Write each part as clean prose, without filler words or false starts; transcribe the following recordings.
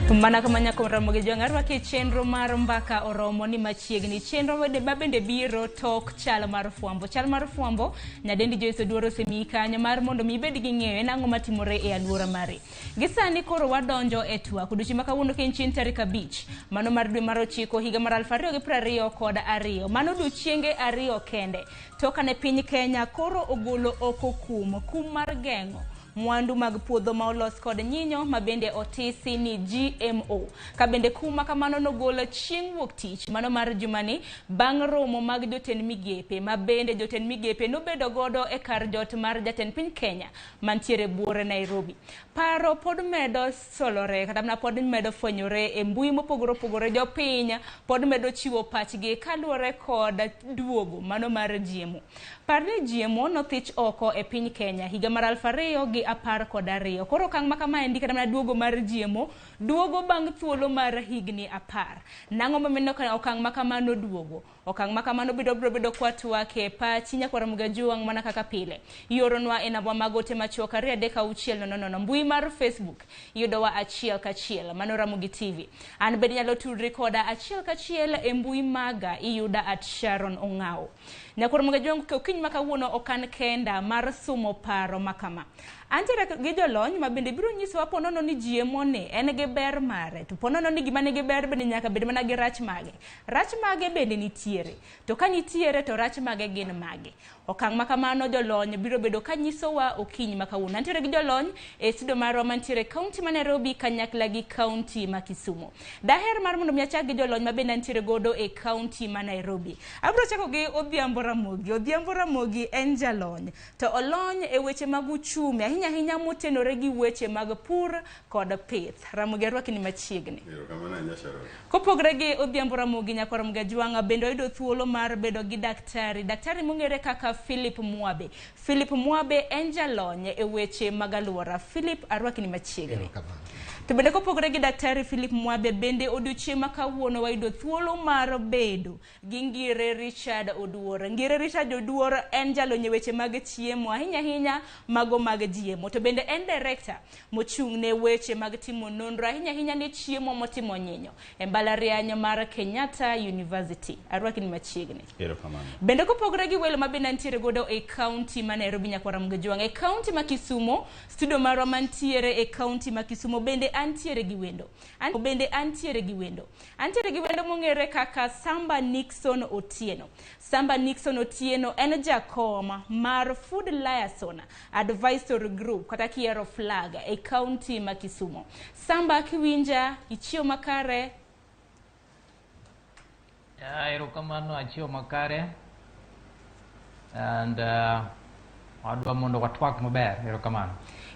Mana kama nyako Ramogi Jwang' arwaki e chenro mar mbaka oromo ni machiegni. Chenro ma bende biro tok chal mar fwambo. Chal mar fwambo, nyadendi Joyce Oduor osemiyi kanyo mar mondo mi ibed gi ng'eyo en ang'o matimore e alwora mari. Gi sani koro wadonjo e twak. Odiochieng' ma kawuono ka en chieng' tarik 5, mano mar dwe mar 9 higa mar 2022. Mano odiochienge 2 kende. To kane piny Kenya koro ogolo oko kum, kum mar geng'o mwandu mag puodho ma olos kod nyinyo ma bende otisi ni GMO. Ka bende kum ma kamano nogol chieng' wuok tich mano mar jumani bang' romo mag jotend migepe ma bende jotend migepe nobedo godo e kar jot mar jatend piny Kenya mantiere buore Nairobi. Paro pod medo solore kata mana pod medo fwenyore e mbui mopogore opogore. Jopiny pod medo chiwo pachgi kaluwore kod duogo mano mar GMO. Par ni GMO nothich oko e piny Kenya higa mar 2012. Koro okang' ma kamaendi kata mana duogo mar GMO duogo bang' thuolo mar higni 10. Nang'o momiyo okang' ma kamano duogo? Okang' ma kamano biro bedo kwatwake pachi nyakwar Mugajuang' mana kaka pile. Ioronwa e namba mag ote machuok 2 3 6 0 0. Mbui mar Facebook iyudowa achiel kachiel, mano Ramogi TV. An bende inyalo tudri koda achiel kachiel e mbui maga, iyuda at Sharon Ong'awo. Nyakwar Mugajuang' okinyi ma kawuono ok an kenda mar sumo paro ma kama. Antiere gi jolony ma bende biro nyisowa ponono ni GMO ni en gi ber mare, to ponono ni gima nigi ber bende nyaka bed mana gi rach mage. Rach mage bende nitiere, to ka nitiere to rach mage gin mage. Okang' ma kamano jolony biro bedo ka nyisowa okinyi ma kawuono. Antiere gi jolony e studio marwa mantiere e kaunti ma Nairobi kanyakla gi kaunti ma Kisumu. Daher mar mondo mi achak gi jolony ma bende antiere godo e kaunti ma Nairobi. Abiro chako gi Odhiambo Ramogi. Odhiambo Ramogi en jalony, to olony e weche mag uchumi, ahinya ahinya motenore gi weche mag pur kod pith. Ramogi, arwaki ni machiegni. Erokamano ahinya, Sharon. Kopogre gi Odhiambo Ramogi, nyakwar Mgajwang'a bende oyudo thuolo mar bedo gi daktari. Daktari mong'ere kaka Philip Mwabe. Philip Mwabe en jalony e weche mag alwora. Philip, arwaki ni machiegni. To bende kopogre gi daktari Philip Mwabe, bende odiochieng' ma kawuono wayudo thuolo mar bedo gi Ngire Richard Oduor. Ngire Richard Oduor en jalony e weche mag chiemo, ahinya ahinya mago mag GMO. To bende en director mochung' ne weche mag timo nonro, ahinya ahinya ne chiemo motimo nyinyo e mbalariany mar Kenyatta University. Arwaki ni machiegni. Erokamano. Bende kopogore gi welo ma bende antiere godo e kaunti ma Nairobi, nyakwar Mgejwang', e kaunti ma Kisumu, studio marwa mantiere e kaunti ma Kisumu bende antiere gi wendo. Bende antiere gi wendo. Antiere gi wendo mong'ere kaka Samba Nixon Otieno. Samba Nixon Otieno en jakom mar Food Liaison Advisory Group kata kiero flag e kaunti ma Kisumu. Samba, kiwinja, ichiew makare? Erokamano, achiew makare and adwa mondo watwak maber. Erokamano.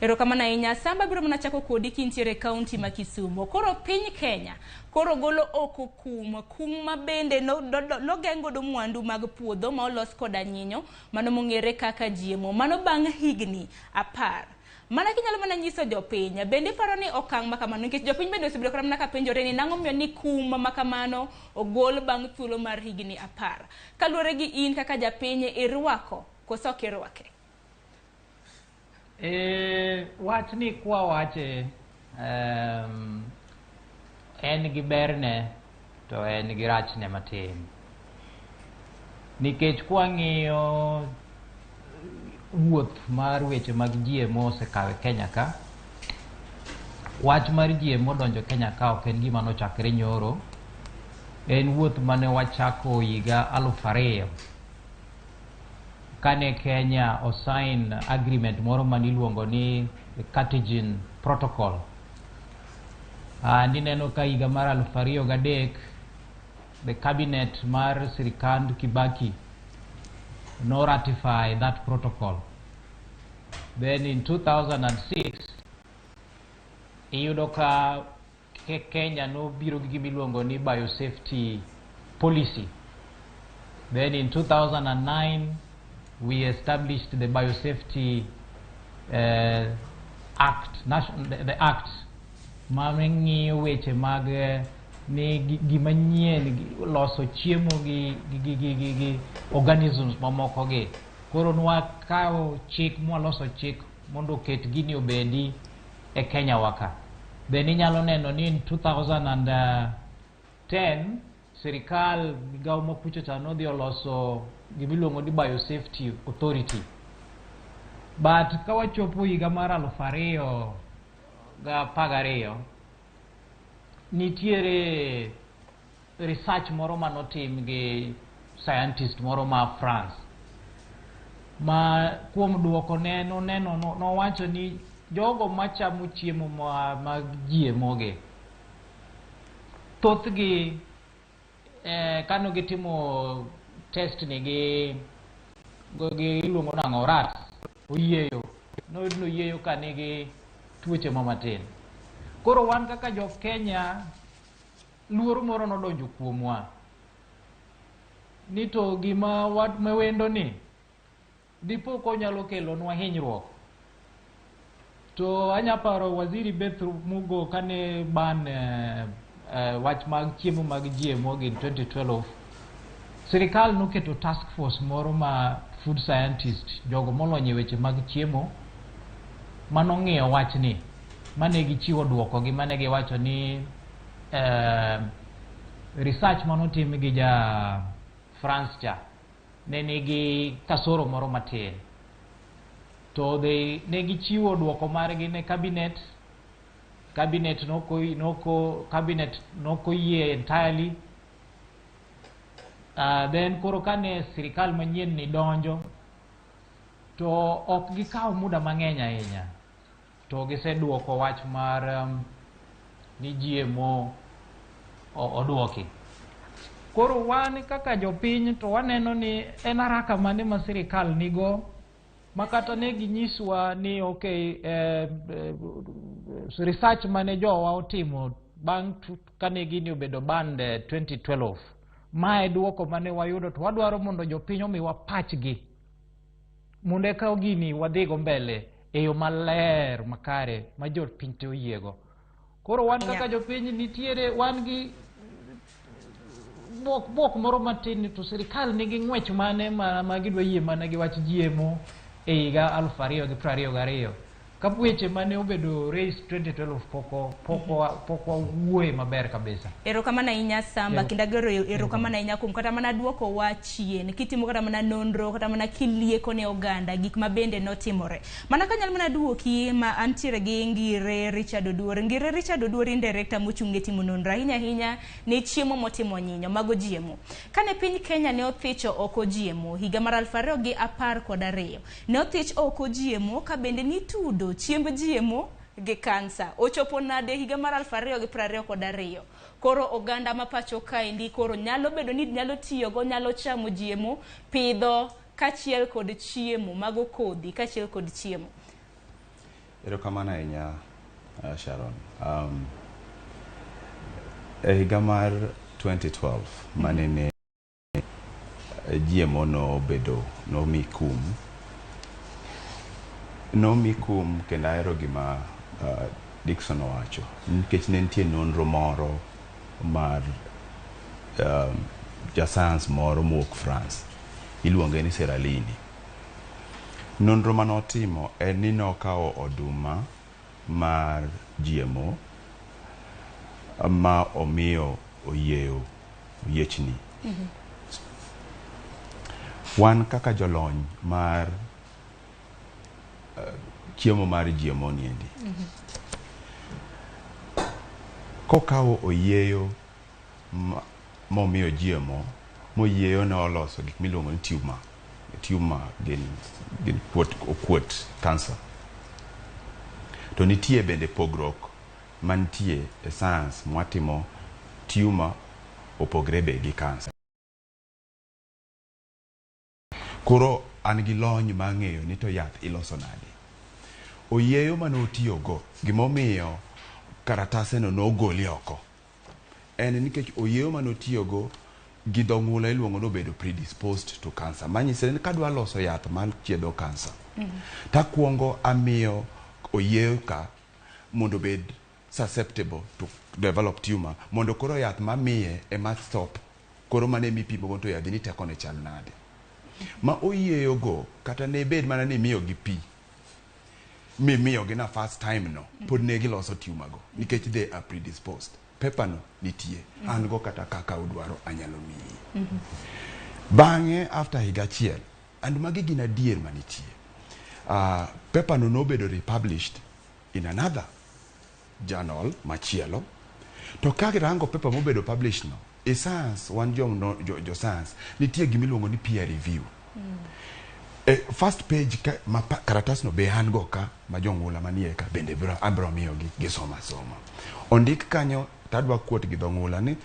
Erokamano ahinya. Samba, biro mana chako kodi kintiere e kaunti ma Kisumu. Koro piny Kenya koro golo oko kum ma bende nogeng' godo mwandu mag puodho ma olos koda nyinyo, mano mong'ere kaka GMO. Mano bang' higni 10. Mana kinyalo mana nyiso jopiny, bende iparo ni okang' ma kamano, nikech jopiny bende osebedo kata mana ka penjore ni nang'o miyo ni kum ma kamano ogol bang' thuolo mar higni 10. Kaluwore gi in kaka japiny, irwako koso ok irwake? Wachni kwa wache, en gi berne to en gi rachne matin. Nikech kwang'iyo wuoth mar weche mag GMO osekawo e Kenya ka, wach mar GMO donjo Kenya ka ok en gima nochakre nyoro, en wuoth mane wachako higa 2000 kane Kenya osign agreement moro mane iluongo ni Cartagena Protocol. Nineno ka higa mar 2003 the cabinet mar sirikand Kibaki no ratify that protocol. Then in 2006 iyudo ka Kenya nobiro gi gima iluongo ni biosafety policy. Then in 2009 we established the biosafety act, the act ma ng'iyo weche mag ni gima nyien loso chiemo gi organisms mamoko gi. Koro nwakawo chik mwaloso chik mondo oket gini obedi e Kenya wa ka. Then inyalo neno ni in 2010 sirikal migawo ma kucho cha nodhi oloso gimiluongo ni Biosafety Authority. But ka wachopo higa mar 2012, nitiere research moro manotim gi scientist moro ma France, ma kuom duoko ne noneno nowacho ni jogo machamo chiemo mag GMO gi thothgi kano gitimo test ni gi iluongo nang'o, rats, oyieyo, noyud ni oyieyo ka nigi tuoche ma matin. Koro wan kaka jo Kenya, luoro moro nodonjo kuomwa ni to gima mawendo ni dipo konyalo kelonwa hinyruok. To anya paro waziri Beth Mugo kane ban wach mag chiemo mag GMO in 2012, sirikal noketo task force moro ma food scientist, jogo molony e weche mag chiemo, manong'iyo wachni, mane gichiwo duoko gi mane giwacho ni research manotim gi ja France cha ne nigi kasoro moro matin. To ne gichiwo duoko margi ne cabinet. Cabinet nokoyie entirely. Then koro kane sirikal manyien ni donjo, to ok gikawo muda mang'eny ahinya to giseduoko wach mar ni GMO oduoki. Koro wan kaka jopiny to waneno ni en haraka mane ma sirikal nigo ma kata ne ginyiswa ni okay, research mane jowa otimo bang' kane gini obedo banned 2012, mae duoko mane wayudo, to wadwaro mondo jopiny omiwa pachgi mondo eka gini wadhigo mbele e yo maler makare ma jopiny te oyiego. Koro wan kaka jopiny nitiere wan gi buok moro matin ni to sirikal nigi ng'wech mane ma gidwa yie mana gi wach GMO e higa 2022 ka weche mane obedo raised 2012 pok wawuoye maber kabisa. Erokamano ahinya, Samba. Ero. Kendo agero erokamano ahinya kuom kata mana duoko wa chien kitimo kata mana nonro kata mana kilieko ne oganda gik ma bende notimore. Mana kanyalo mana duoki ma antiere gi Ngire Richard Oduor. Ngire Richard Oduor in director mochung' ne timo nonro ahinya ahinya ne chiemo motimo nyinyo mago GMO. Kane piny Kenya ne othicho oko GMO higa mar 2012, ne othich oko GMO ka bende nitudo chiemb GMO gi kansa. Ochopo nade higa mar 2022 koro oganda ma pacho kaendi koro nyalo bedo ni nyalo tiyogo, nyalo chamo GMO, pidho kaachiel kod chiemo mago kodhi kaachiel kod chiemo? Erokamano ahinya, Sharon. E higa mar 2012 manene GMO nobedo nomi kum kendo ahero gima Dickson owacho nikech ne nitie nonro moro mar ja science moro mowuok France iluonge ni Seralini. Nonro manotimo en ni nokawo oduma mar GMO ma omiyo oyieyo oyiechni. Wan kaka jolony mar chiemo mar GMO niendi, kokawo oyieyo momiyo GMO moyieyo ne oloso gik miluongo ni tumor. Tumor gin kuot, okuot, cancer. To nitie bende pogruok mantie e science mwatimo. Tumor opogre be gi cancer. Koro an gi lony mar ng'eyo ni to yath iloso nade. Oyieyo manotiyogo, gimomiyo karatase no nogoli oko en nikech oyieyo manotiyogo gi dho ng'ula iluongo ni obedo predisposed to cancer, manyiso ni kadwa loso yath mar thiedho cancer takuongo amiyo oyieyo ka mondo obed susceptible to develop tumor, mondo koro yath mamiye ema stop. Koro mano emipimo go to yadhni tekone chal nade ma oyieyo go. Kata ne bed mana ni imiyo gi pi. mimiyogi nafas time no pod ne giloso tumor go nikech they are predisposed. Paper no nitie, an go kata kaka udwaro anyalo miyi. Bang'e after higa achiel, and magi gin adier manitie, paper no nobedo republished in another journal machielo. To ka girango paper mobedo published no, e science wan jo, no, jo, jo science nitie gimiluongo ni peer review. E, first page ka, ma karatas no be an go ka ma jong'ula manie ka bende biro abiro miyogi gisoma asoma. Ondik kanyo tadwa quote gi dho ng'ula ni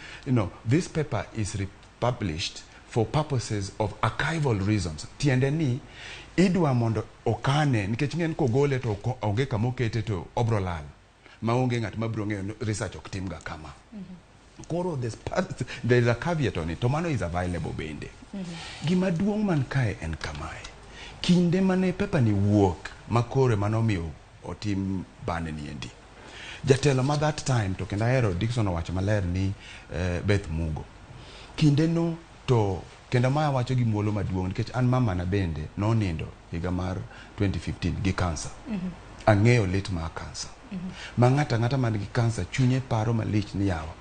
this paper is republished for purposes of archival reasons. Tiende ni idwa mondo okane nikech ing'e ni kogole to onge kama okete to obro lal maonge ng'at mabiro ng'eyo ni research ok tim ga kama. Koro there is a caveat on it, to mano is available bende. Gima duong' man kae en kamae: kinde mane paper ni wuok makoro manomiyo otim ban ni endi, jatelo ma that time, to kendo ahero Dickson owacho maler ni Beth Mugo kinde no, to kendo ma wacho gi muolo maduong' nikech an mamana bende nonindo higa mar 2015 gi kansa. Ang'eyo lit mar kansa ma ng'ato ang'ata man gi kansa chunye paro malich ni yawa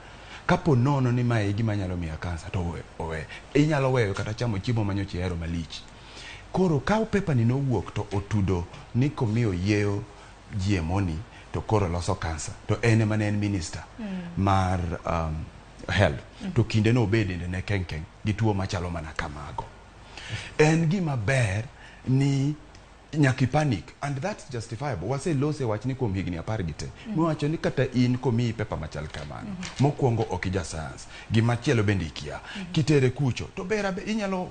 kapo nono ni mae e gima nyalo miya kansa to owe, owe. Inyalo weyo kata chamo chiemo manyocha ihero malich. Koro ka paper ni nowuok to otudo ni komiyo yieyo GMO ni to koro loso kansa, to en ema ne en minister mar health, to kinde no obed dende ne keng keng gi tuo machalo mana kamago. En gima ber ni nyaka panic, and that's justifiable. Waselose wachni kuom higni 10 gi te miwacho ni kata in komiyi paper machal kamano, mokwongo ok ija science, gimachielo bende ikia, kitere kucho to ber inyalo,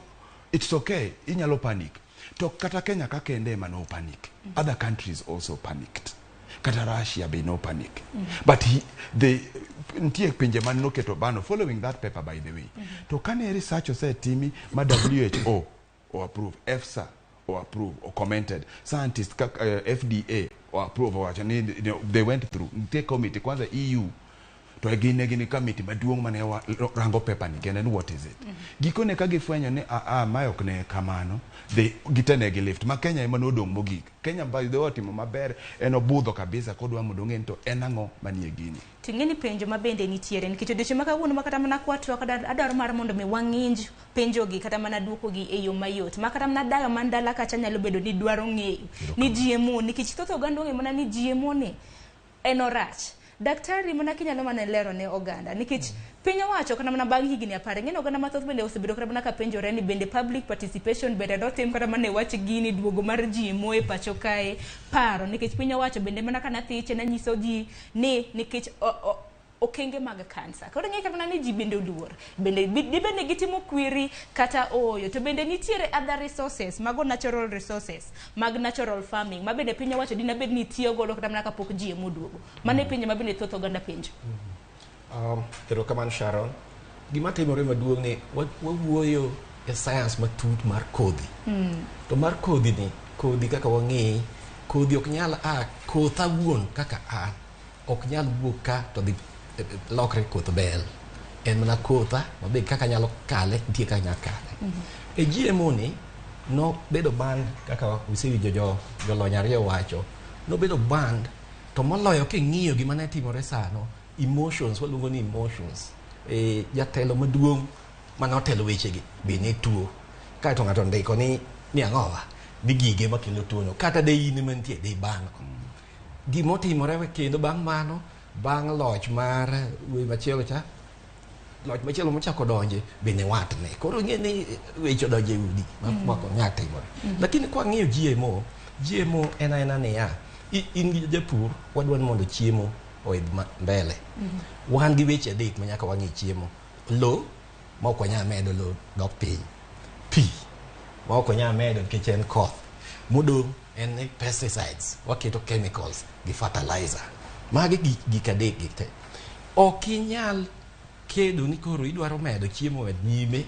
it's okay, inyalo panic. To kata Kenya ka kende ema no panic, other countries also panicked, kata Russia be no panic. But nitie pinje man noketo bano following that paper, by the way. To kane research osetimi ma WHO o approve, EFSA o approve o commented, scientist kaka FDA o approve, owacho ni they went through, nitie committee kwanza EU to gin ne gin committee maduong' mane rango paper ni kendo ni what is it. Gikone ka gifwenyo ni ah, ah, mae ok ne kamano, they gite ne gi lift ma Kenya ema nodong' mogik. Kenya by the way otimo maber, en obudho kabisa kodwa mondo ong'e ni to en ang'o manie gini. Ting'e ni penjo ma bende nitiere nikech odiochieng' ma kawuono ma kata mana kwatwa kata adwaro mar mondo mi wang'inj penjogi kata mana duokogi e yo mayot ma kata mana dayo man dala kacha nyalo bedo ni dwaro ng'eyo ni GMO, nikech thoth oganda ong'eyo mana ni GMO ni en orach. Daktari, mana kinyalo mana lero ne oganda, nikech piny owacho kata mana bang' higni 10, ing'e ni oganda mathoth bende osebedo kata mana ka penjore ni bende public participation bende notim kata mana e wach gini duogo mar GMO e pacho kae paro, nikech piny owacho bende mana ka nathiche nanyiso ji ni nikech okenge mag kansa. Koro ing'e kata mana ni ji bende oluor, bende dibed ni gitimo query kata ooyo, to bende nitiere other resources mago natural resources mag natural farming ma bende piny owacho dina bed ni tiyo godo kata mana kapok GMO oduogo. Mano e penjo ma bende thoth oganda penjo. Erokamano Sharon. Gima timore maduong' ni wawuoyo e science matut mar kodhi. To mar kodhi ni, kodhi kaka wang'eye, kodhi ok nyal a kotha wuon kaka an ok nyal wuok ka to dhi lokre koth bel. En mana kotha mabe kaka nyalo kale, nitie kaka nyalo kale. E GMO ni nobedo banned kaka usewinjo jo jolony ariyo wacho, nobedo banned. To moloyo king'iyo gima ne timore sano, emotions, waluongo ni emotions, jatelo maduong' mane otelo wechegi be ne tuo, kaeto ng'ato ndiko ni ang'owa ni gige makelo tuono, kata de in ema nitie de ban gimotimore. Kendo bang' mano, bang' loch mar wuoyi machielo cha, loch machielo mochako donje be ne watne, koro ing'e ni weche odonjo e udi ma ok nyal timore. Lakini kwang'iyo GMO, GMO en aena niya, in gi japur, wadwa ni mondo chiemo oidh mbele. Wan gi weche adek ma nyaka wang'i: chiemo, lo ma ok wanyal medo, lo dok piny; pi ma ok wanyal medo nikech en koth; modong' en ni pesticides, waketo chemicals gi fertilizer. Magi gik adek gi te ok inyal kedo ni koro idwaro medo chiemo med nyime,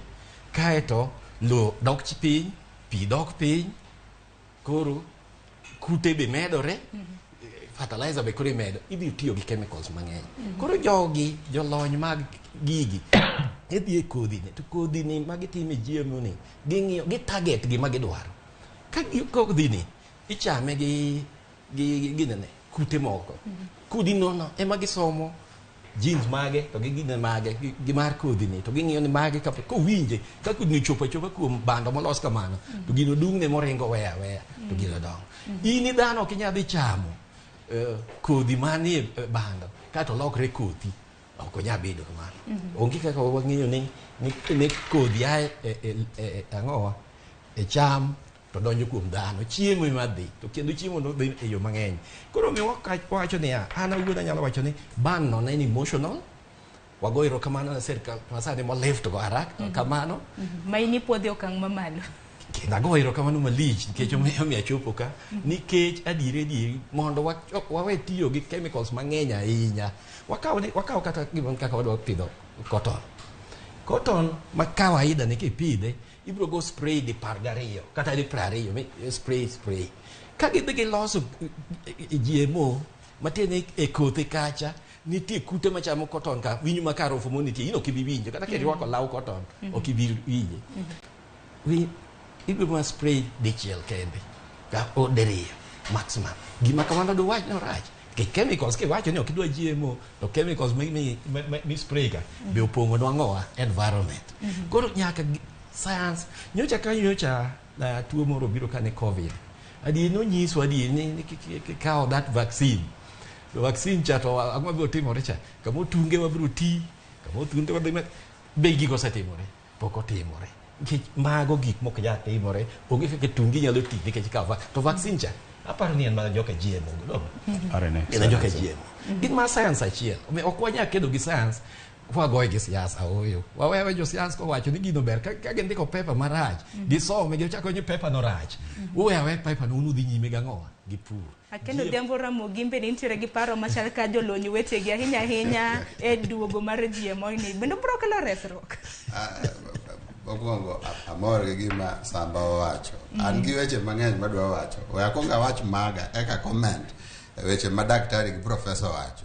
kaeto lo dok piny, pi dok piny, koro kute be medore, fertilizer be koro imedo, idhi tiyo gi chemicals mang'eny. Koro jogi jolony mag gigi idhi e kodhi ni to kodhi ni ma gitime GMO ni, ging'iyo gi target gima gidwaro. Ka kodhi ni ichame gi gi ginene kute moko. Kudi nono ema gisomo genes mage to gi gine mage gi mar kodhi ni to ging'iyo ni mage ka kowinje ka kudni ochopo achopa kuom bando molos kamano to gino dung'ne moringo weya aweya to gino dongo. In dhano ok inyal dhi chamo kodhi manie bando kato lokre kothi, ok onyal bedo kamano. Onge kaka wang'eyo ni kodhi a ang'owa e cham to donjo kuom dhano, chiemo ema dhi to kendo chiemo no dhi e yo mang'eny. Koro omiyo wawacho niya, an awuon anyalo wacho ni ban no ne en emotional. Wago erokamano ne sirkal masani molift go haraka kamano. Ma in ipuodho e okang' mamalo. Kendo ago erokamano malich nikech omiyo achopo ka, nikech adieri adieri mondo wawe tiyo gi chemicals mang'eny ahinya. Wakaw kata gima kaka wadwa pidho cotton. Cotton ma kawaida ni kipidhe ibiro go spray di 12 kata di 20 mi spray spray. Ka gidhi giloso GMO matiende e kothe kacha nitie kute machamo cotton ka winyo ma kar ofumo nitie in ok ibi winjo kata kirwako law cotton ok ibi winje. Ibiro mana spray dichiel kende ka o diriyo maximum. Gima kamano duwach ni orach. Nikech chemicals kiwacho ni ok idwa GMO to chemicals mi spray ka be opong'o nwang'owa environment. Koro nyaka science nyocha ka nyocha tuo moro obiro ka ne COVID. Adier nonyiswa adier ni kikawo that vaccine. To vaccine cha to ang'o mabiro timore cha? Kama otunge wabiro ti, kama otunge wadhi be gigo osetimore? Pok otimore. Nikech mago gik mok nyal timore, onge kaka tungi nyalo ti nikech ikawo to vaccine cha aparo ni en mana joka GMO no. RNA. Gin joka GMO. Gin ma science achiel. Omiyo ok wanyal kedo gi science wagoye gi siasa oyo. Wawewe jo siasa kowacho ni gino ber ka gindiko paper marach, gisome gichako ni paper no rach. Uwe awe paper no unu dhi nyime gang'owa gi pur. Akendo Odhiambo Ramogi bende nitiere gi paro machal ka jolony wetegi ahinya ahinya e duogo mar GMO ni bende biro kelo resruok. Mokwongo amor gi gima Samba owacho. An gi weche mang'eny madwa wacho. We akwong awach maga eka comment e weche ma daktari gi professor wacho.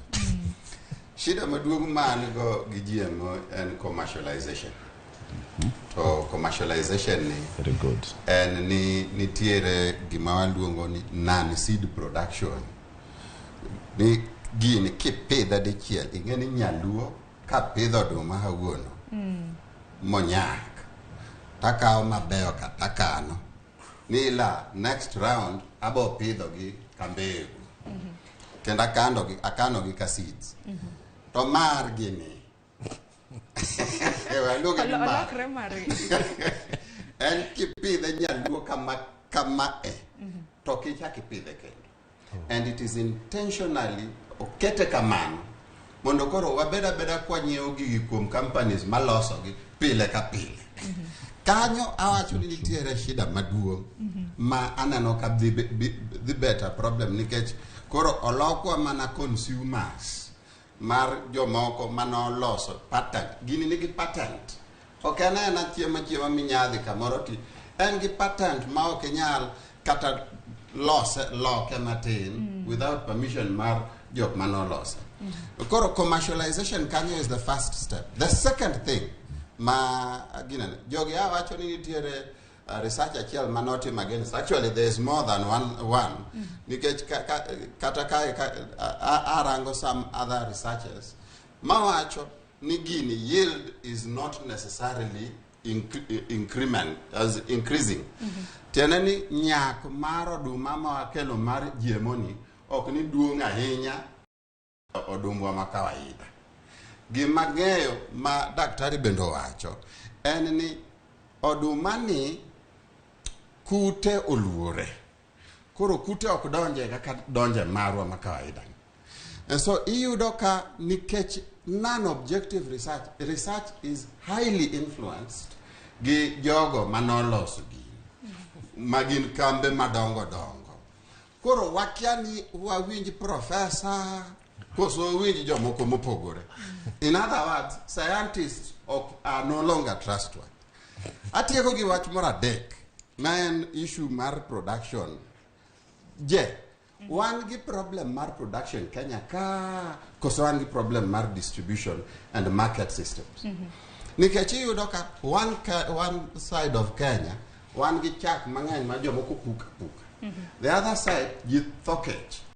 Shida maduong' ma an go gi GMO en commercialization. To commercialization ni Very good. en ni nitiere gima waluongo ni non seed production. Ni gini kipidhe dichiel, ing'e ni nyaluo kapidho oduma kawuono monyak takawo mabeyo ka takano ni la next round abo pidho gi kambegu kendo akano gi ka seeds to mar gini waluonge ni mar Olokre margi. En kipidhe nyaluo kama kama e to kichak ipidhe kendo and it is intentionally okete kamano mondo koro wabed abeda kwanyiewo gigi kuom companies malosogi pile ka pile. Kanyo awacho ni nitiere shida maduong' ma aneno ka dhi better problem nikech koro olokwa mana consumers mar jomoko manoloso patent. Gini nigi patent. Ok en aena chiemo chiemo minyadhi kamoro ti en gi patent ma ok inyal kata lose loke matin without permission mar jok manolose. Koro commercialization kanyo is the first step. The second thing ma ginene jogi awacho ni nitiere research achiel manotim against, actually there is more than one nikech kata kae ka, arango some other researchers mawacho ni gini yield is not necessarily increment as increasing. Tiende ni nyak mar oduma ma wakelo mar GMO ni ok ni duong' ahinya odumbwa ma kawaida. Gima ng'eyo ma daktari bende owacho en ni oduma ni kute oluore. Koro kute ok donje kaka donje marwa ma kawaida. And so iyudo ka nikech non-objective research, research is highly influenced gi jogo manoloso gini, ma gin kambe madongo dongo. Koro wakia ni wawinj professor koso wawinj jomoko mopogore. In other words, scientists are no longer trustworthy. Atieko gi wach mar adek, ma en issue mar production. Je, wan gi problem mar production Kenya ka koso wan gi problem mar distribution and market systems? Nikech iyudo ka one side of Kenya wan gi chak mang'eny ma jomoko puka puka. The other side, ji tho kech.